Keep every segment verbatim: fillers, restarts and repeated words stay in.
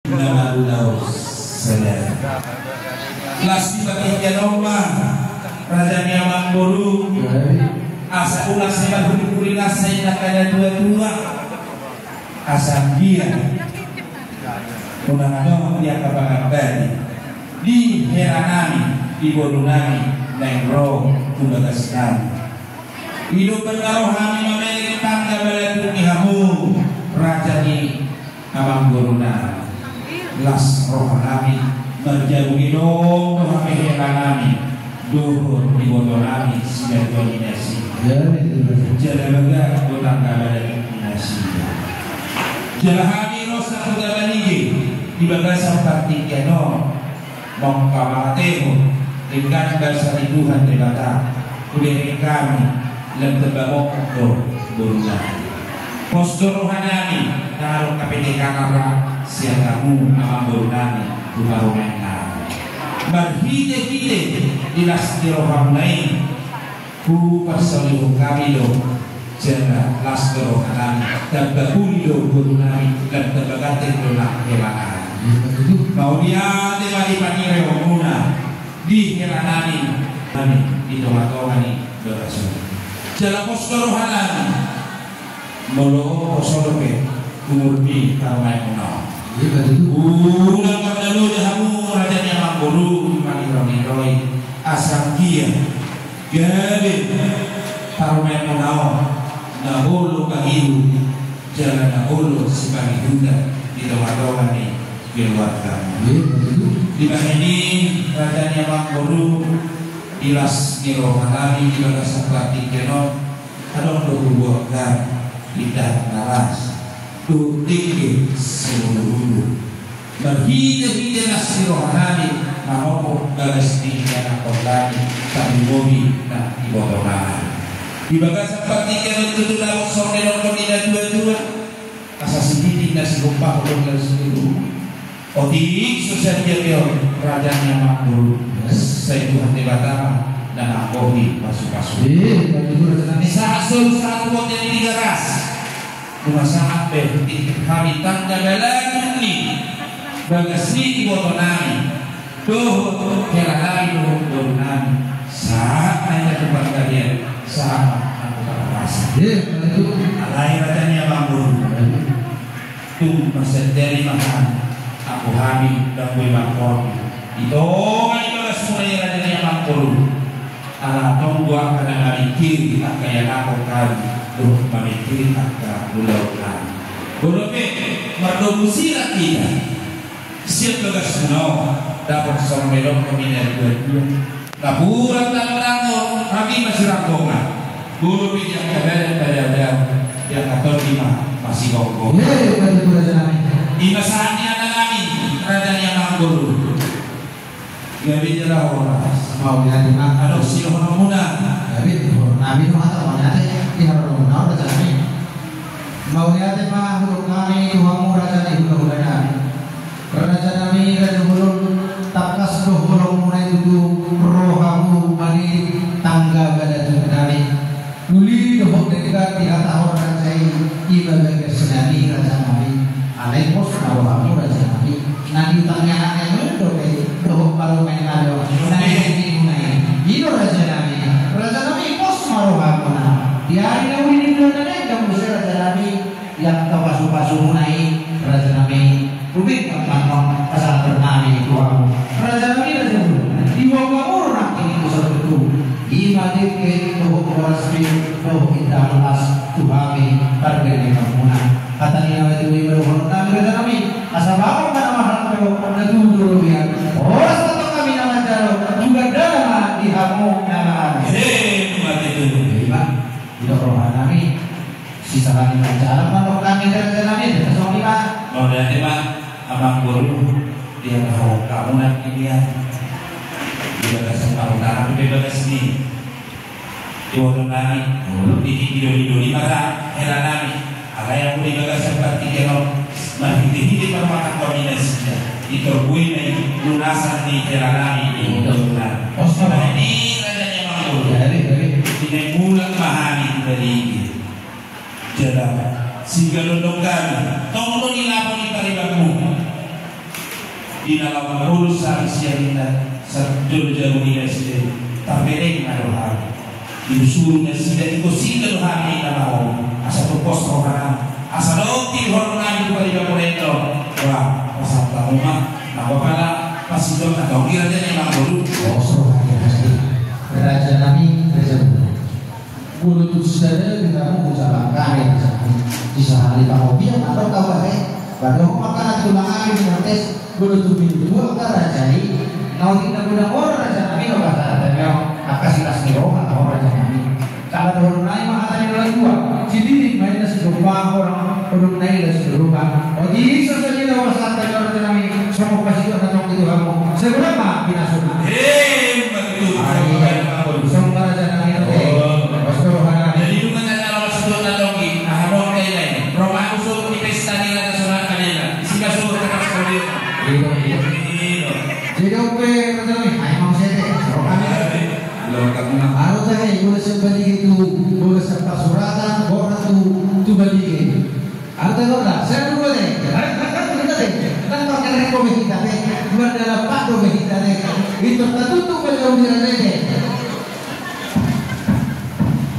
Nama ulau saudara. Las di partingkian on ma, raja ni amangboru. Asa ulang sian huri-huri las sai na kada tua-tua. Asa dia. Unang adong di angka pangambadi. Di hela nami, di boru nami, naeng ro tu bagas nami. Ido pernah roha ni mamereng tangga balatuk ni hamu, raja ni amangboru nami. Las roha nami, marjabu ni dong do hape hela nami, dohot iboto nami, sian joni nasi. Jala baga do tangga balatuk ni nasi. Jala hami ro sahuta balige, di bagasan partingkian on. Mangkamatehon, denggan basa ni Tuhan Debata, hubereng hami, lam tamba mokmok do boruna. Pos do roha nami, na adong hape denggan ra, sian hamu amangboru nami, tu parumaen nami. Marhite-hite, di las ni rohamuna i, huparsaulihon hami do, jala las do roha nami, tamba uli do boru nami, dan tamba ganteng do nang hela nami. Mauliate ma di pangireonmuna, di hela nami, nami, di tonga-tonga ni bagas on. Jala pos do roha nami, molo poso dope, umur ni parumaenmuna on. Unang marnaloja hamu raja ni amangboru, maniroi-niroi, asa anggiat gabe parumaenmuna on, na olo pangido, jala na olo sipangihutan, di tonga-tonga ni keluarga. Dibahen i raja ni amangboru, di las ni roha nami, di bagasan partingkian on, adong do huboan hami, indahan na las, dohot dengke simudur-udur. Marhite-hite las ni roha nami, mamopok bagas ni ianakhon nami, tarlumobi na iboto nami. Di bagasan partingkian on tutu dapot songon na nidok ni na tua-tua. Asa sititik na sigompa, holong na sigompa. Otik so sadia pe on, raja ni amangboru. Sai Tuhan Debata ma na manggohi pasu-pasu. Sahat solu sahat tu bontean ni Tigaras. Nunga sahat be tingki hami tangga balatuk ni bagas ni iboto nami, dohot hela nami, dohot boru nami. Sahat ma i na tu panggabean, sahat ma na tu parhorasan. Alai raja ni amangboru, tung marsianjari ma hami, anggo hami ndang boi marporti. Di tonga ni bagasmuna i raja ni amangboru. Ala tong do angka na mamingkiri angka ianakhon nami, dohot mamingkiri angka ulaon nami. Molo pe mardomu sirang hita sian bagasmuna on, dapot songon na nidok ni na tua-tua. Napuran tangan-tangan, hami masiranggongan. Molo pe di angka badan padaodao, di angka tondi ma masigomgoman. Ima sahat ni anak nami, raja ni amangboru. Gabe jala horas. Mauliate ma. Adong sidohononmuna? Gabe, dohononnami do hata mauliate. Di haroronmuna on raja nami. Mauliate ma hudok nami tu hamu raja ni hulahula nami. Raja nami raja bolon, tangkas do holongmuna i tutu ro hamu mandidik tangga balatuk nami. Uli dohot denggan dihatahon raja i, ima bagas nami raja nami. Alai pos ma rohamu raja nami. Na diutangi anak nami dope dohot parumaen nami on. Na diutangi muna i. I do raja nami. Raja nami pos ma rohamuna. Di ari na uli ni bulan na denggan muse raja nami. Di angka pasu-pasumuna i raja nami. Rupit ma panon pasahaton nami tu hamu. Raja nami raja bolon. Di uang mamuru nangkin i tu saluhutna. Ima dengke dohot horas be dohot indahan las tu hami pargellengmuna. Hata ni na tutu i ma dohonon nami raja nami. Asa bahen ma na marhata na tubu tu robean. Horas ma tong hami na manjalo. Jugandana ma di hamu na mangalusi. Ima didok roha nami. Sisahali manjalang ma nang hami raja nami, songon i ma. Mauliate ma amangboru, di angka hamu nangkin i. Di bagasan parhutangkon pe bagas ni iboto nami, di tingki doli-doli ma ra hela nami. Alai anggo di bagasan partingkian on, marhite-hite parmatangkon ni nasida, di torbue na i lunasan ni hela nami iboto nami. Pos ma. Di raja ni amangboru. Di na mulak ma hami tu balige. Jala, singgalondong hami, tong do di lapo ni paribanmu. Di na laho mangolu sahat sian inna, sahat jolo jabu ni nasida i, tarbereng ma do hami. Diusur nasida, ingkon sida do hami na laho, asa tupos rohana, asa dong tingki horong nami tu pariban muna i do. Wah, pasahat hamu ma, nanggo pala pasidok na tonggi raja ni amangboru. Pos rohana. Raja nami, raja nami. Molo tung sada di hamu, hu jalang hami raja nami. Di sahali pamobian atau kau bahe, pada ho makanan tulang ari di Nantes. Molo tung pintu dua angka raja i, na otik na godang on raja nami, na pasahat hami on, angka silas ni roha on raja nami. Jala dohonon nai ma hata ni na dua, sididi ma inna sidompaon, odong na ila sidoruman. Otik so sadia na pasahat hami on raja nami, songon pasidok na tonggi tu hamu. Sahat ma pinasuna. Emma tutu. Ai, songon raja nami. Oh. Pos roha nami. Jadi nunga na laho pasidok na tonggi, aha do angka i nai. Romamu so di pesta ni raja sonang kadena. Isi ma so kertas kau dia. Iya, iya. Jadi oke, raja nami. Ai, mau saya deh. Roha nami. Halo, kamu mah. Anu tahe, bolas sian Balige tu, bolas sian Parsuratan, boras tu, tu Balige. Anu tahe, boras, saya dulu deh. Kan, kan, kan, kita deh. Kan pakai reko be hita deh. Dua dalam empat do be hita deh. Itu tertutup pada ujung deh.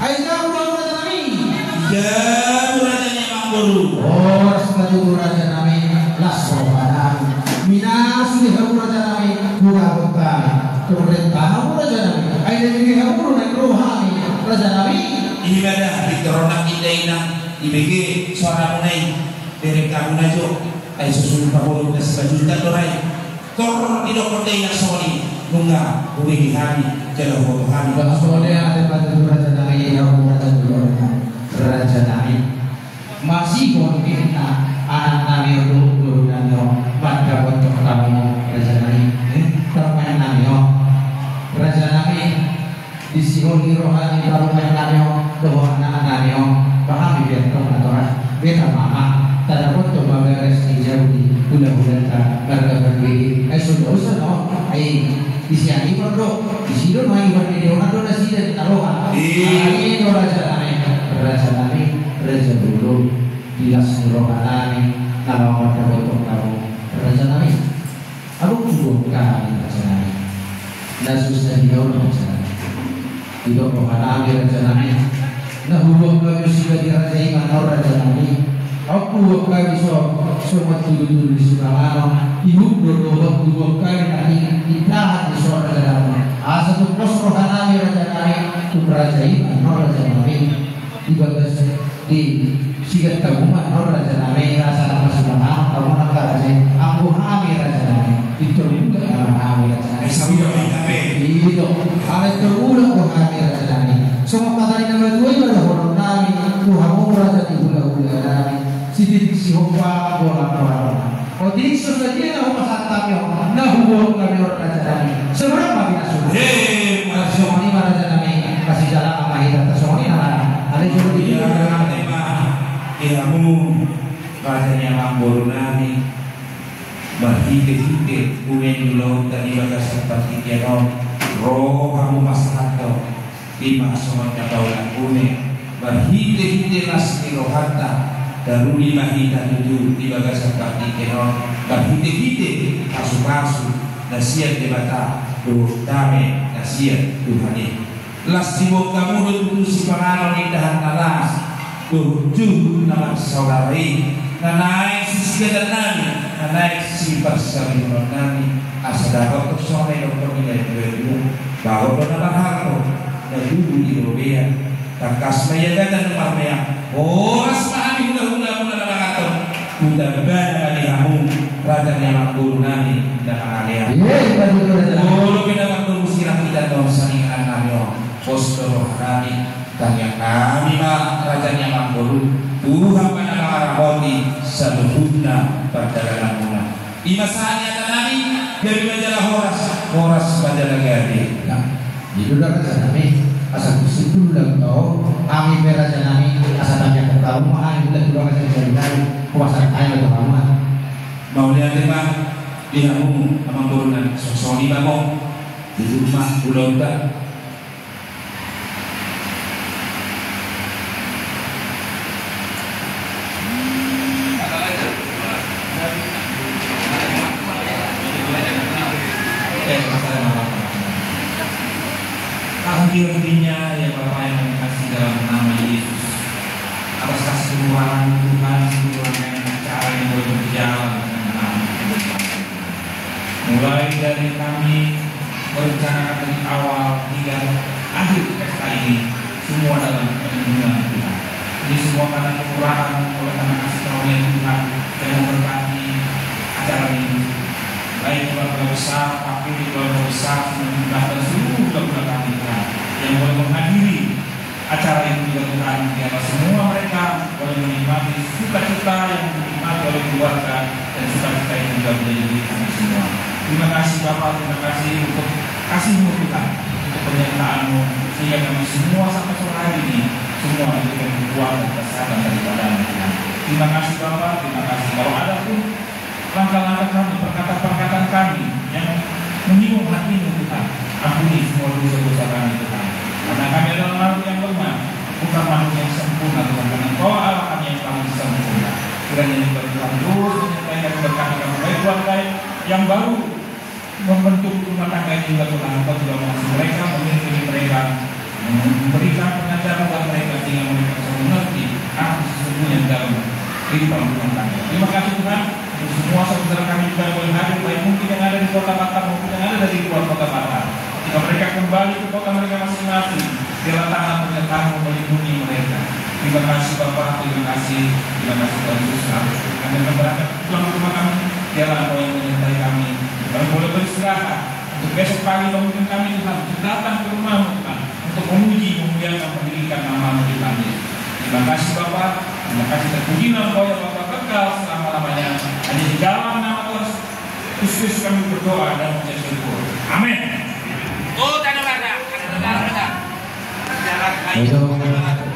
Ai jabu do raja nami. Jabu raja ni amangboru. Horas ma tutu raja nami, las roha nami. Minasu di hamu raja nami, hurahon hami. Torrenta hamu raja nami. Ai denggan di hamu do naeng ro hami raja nami. Iba da, pintor on nang indaina. Ibege soara muna i. Derek hamu na jo. Ai so sumpa bolon das bajunta do rai. Tor didokkon dainang songon i, nunga hubege hami, jala huboto hami. Bah, songon i ate patutur raja nami, hamu raja tu raja nami. Masihol ninna anak nami on dohot boru nami on, mandapothon hamu raja nami. Eh, parumaen nami on. Raja nami. Disihol ni roha ni parumaen nami on dohot anak nami on, bah hami pe antong na torang, beta ma, tadapothon ma bagas ni jabu ni hulahulanta marga Pardede. Ai so dausa on, ai di sian Ibar do, disi do ma Ibar, didohonan do nasida di Taroha. Iya. Ai do raja nami, raja nami, raja bolon, di las ni roha nami na laho mandapothon hamu raja nami. Adong huboan hami raja nami. Na susah di on raja nami. Didok roha nami raja nami. Na huboan hami sian raja i ma on raja nami. Adong huboan hami so, so mantulutulu di sipanganon. Ihut do dohot huboan hami na i, itahan di so raja nami. Asa tupos roha nami raja nami. Tu raja i ma on raja nami. Di bagas di sigatta gumana on raja nami, asa na masimanganon hamu angka raja i, anggo hami raja nami, pintor bulat ma hami raja nami. Ai sabulan ma hami. Ito, alai pintor bulat do hami raja nami. Songon hata ni na matua i ma dohonon nami tu hamu raja ni hulahula nami, sititik sihompa, bolang bolang. Otik so sadia na hupasahat hami on, na huboan hami on raja nami. Sahat ma pinasuna. He, masih. Songon i ma raja nami, kasih jalan ma hita, songon i ma. Ada jolo di. Iya, raja nami. Di hamu, raja ni amangboru nami. Marhitehite une ni ulaonta di bagasan partingkian on, ro hamu pasahathon. Ima songon na paulakuna, marhitehite las ni rohanta, taruli ma hita tutu di bagasan partingkian on, marhitehite pasupasu na sian Debata dohot dame na sian Tuhan i. Las diboan hamu do tutu sipanganon indahan na las, dohot juhut na marsaudara i, na naeng sisigatan nami, na naeng siparsaulihon nami, asa dapot do songon na nidokkon ni na dua dua, bagot do na marhalto, na tubu di robean, tangkas ma i angka na marmeam, horas ma hami hulahula muna na mangaton, hutambana ma di hamu, raja ni amangboru nami, na mangalean. Iya, iya, betul, betul. Molo pe na mardomu sirang hita dohot saningan nami on, pos do roha nami, tangiang nami ma raja ni amangboru, Tuhan ma na mangaramoti saluhutna pardalananmuna. Ima sahat ni hata nami, gabe ma jala horas, horas ma jala gabe. Nah, i do raja nami, asa tusi tu ulaonta on, hami pe raja nami, asa tangiangkon hamu ma hami, ulaon tu bagasan jabu nami, hupasahat hami ma tu hamu. Mauliate ma di hamu amangboru nami, songon i ma mo, di rumah ulaonta. Intinya ya Bapa yang kami kasih dalam nama Yesus, atas kasih murah-Mu Tuhan, sehingga acara ini boleh berjalan dengan aman. Mulai dari kami merencanakan dari awal hingga akhir pesta ini, semua dalam perlindungan Tuhan. Ini semua karena kemurahan oleh karena kasih karunia Tuhan yang memberkati acara ini. Baik keluarga besar, tapi di keluarga besar, dan seluruh keluarga kami Tuhan yang boleh menghadiri acara ini juga Tuhan, biarlah semua mereka boleh menikmati sukacita yang dinikmati oleh keluarga dan sukacita itu juga menjadi milik kami semua. Terima kasih Bapa, terima kasih untuk kasih-Mu Tuhan, untuk penyertaan-Mu, sehingga kami semua sampai sore hari ini semua diberikan kekuatan dan kesehatan daripada-Mu Tuhan. Terima kasih Bapa, terima kasih. Kalau ada pun langkah-langkah kami, perkataan-perkataan kami yang menyinggung hati-Mu Tuhan, ampuni semua dosa-dosa kami Tuhan. Karena kami adalah makhluk yang lemah, bukan makhluk yang sempurna Tuhan. Karena Engkau Allah kami yang paling sempurna. Kiranya Tuhan terus menyertai kami, berkati kami, baik keluarga yang baru membentuk rumah tangga ini juga Tuhan, Engkau juga mengasihi mereka, memimpin mereka, memberikan pengajaran buat mereka sehingga mereka bisa mengerti apa sesungguhnya dalam kehidupan rumah tangga. Terima kasih Tuhan untuk semua saudara kami juga yang boleh hadir, baik mungkin yang ada di kota Batam maupun yang ada dari luar kota Batam. Jika mereka kembali ke kota mereka masing-masing, biarlah tangan-Mu yang melindungi mereka. Terima kasih Bapa, terima kasih, terima kasih Tuhan Yesus. Kami akan berangkat pulang ke rumah kami, biarlah Engkau yang menyertai kami. Kami boleh beristirahat untuk besok pagi bangunkan kami Tuhan, untuk datang ke rumah-Mu Tuhan, untuk memuji, memuliakan, meninggikan nama-Mu Tuhan Yesus. Terima kasih Bapa, terima kasih, terpujilah Engkau ya Bapa kekal selama-lamanya. Hanya di dalam nama Tuhan Yesus Kristus kami berdoa dan mengucap syukur. Amin. Oh, tanda mana? Tanda mana? Ayo.